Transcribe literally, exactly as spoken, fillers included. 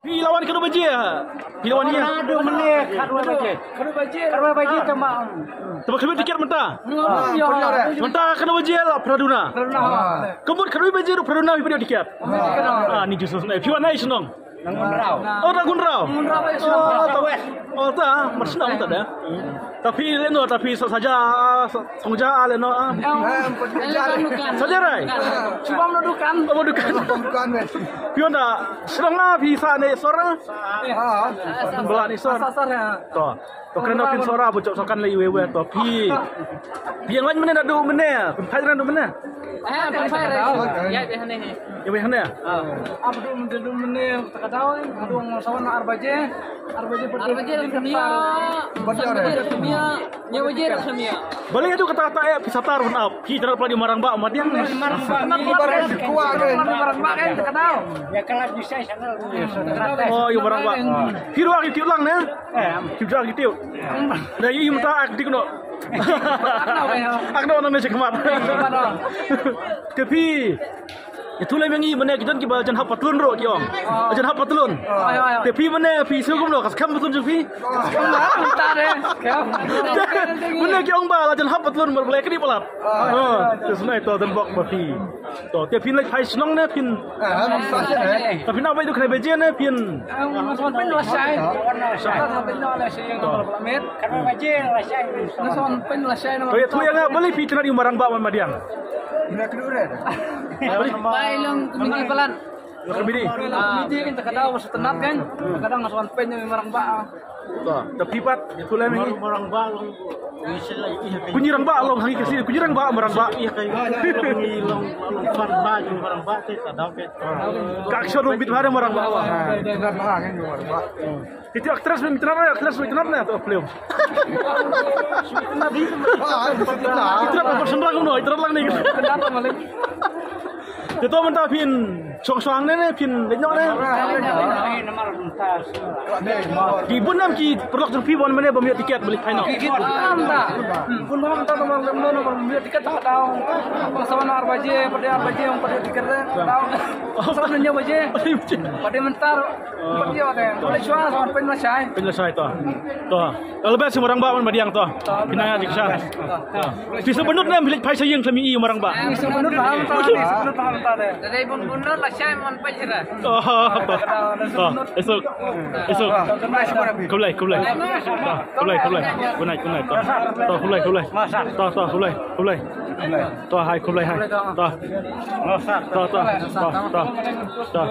Phi la wan katno baje? Phi la wan ïa? Katno baje? Katno baje? Katno baje tama. Tama kami tiket mynta. Mynta katno baje la praduna. Ka mut katno baje ruh praduna phi pynïoh tiket. Ah, ni Jesus ne. Phi wan ai shnong. Oh, na Gunraw. Oh, ta, oh, ta, mar shnong ta da. Ta phi lehno, ta phi sa saja, sa songja lehno ah. Saja rai. Cuba mo dukan. Oh, dukan. Phi wan da shnong ah, phi sa ne sor ah. Bala ne sor. To. To kren phin sora bu jop sokan le iwe we to phi. Phi ïeng laiñ mynne naduh mynne. Phin phai naduh mynne. Eh, phin phai re. Ïa, ïa hangne. Ïa, ïa hangne. Ah. Ap duh mynne, duh mynne, ta ka daw, duh sawan ar baje. Ar baje, ar baje, ar baje, ar baje. Balei ïa duh kata kata eh, phi satar ban ap. Phi tara pla di marang ba madiang. Marang ba. Marang ba kan ta ka daw. Ïa ka la bisa sana. Oh, ïa marang ba. Phi ruh ki lang ne. Ki jang ki tiu. Da i mynta ak dik no. Ak no nang ne chekhmat. Te phi. Itu le mengi mane ki don ki ba jan hap patlun ro ki ong. Jan hap patlun. Te phi mane phi sugum no kas kam patlun jong phi. Mane ki ong ba la jan hap patlun mar bele kri palat. Te sunai to dan bok ba phi. To, te phin leit phai shnong ne phin. Ta phin ap bai du khnai baje ne phin. Nga son pyn la shai. Nga son pyn la shai. Nga son pyn la shai. To, ïa tu ïa nga balei phi tnat ïa u marang ba man madiang. Bai long kumini balan. Long kumini. Kumini kan ta ka daw ba shu tnat kan. Ta ka daw nga son pyn ïa u marang ba. To, ta phi pat, ïa tu lem hi. Marang ba long. Ku ngi rang ba long hangi kasi, ku ngi rang ba marang ba. Ka action long bit bha marang ba. Kita actress mi tnat, actress mi tnat na to film. Tnat na person rang no, tnat lang ni. Te to mynta phin shong shong ne ne phin leit noh ne. Ki bun nam ki paralok jong phi ban mane ban ïoh tiket ban leit phai noh. Ki bun nam ta. Bun nam ta ban ïoh tiket ta daw. Sawan ar baje, pat ar baje, pat tiket ta daw. Sawan hynñiew baje. Pat mynta. Pat ïoh te. Pat shuwa sawan pyn la shai. Pyn la shai to. To. All the best marang ba man madiang to. Pynang ïa dik sha. Pisa bynut ne phi leit phai sha ïing khlem ïohi marang ba. Pisa bynut ba mynta. Pisa bynut ba mynta de. Dei bun bynut la shai man pynjra. Oh. Esok. Esok. Khublei, khublei. Khublei, khublei. Good night, good night. To, khublei, khublei. To, to, khublei, khublei. To, hai, khublei, hai. To. To, to, to, to, to.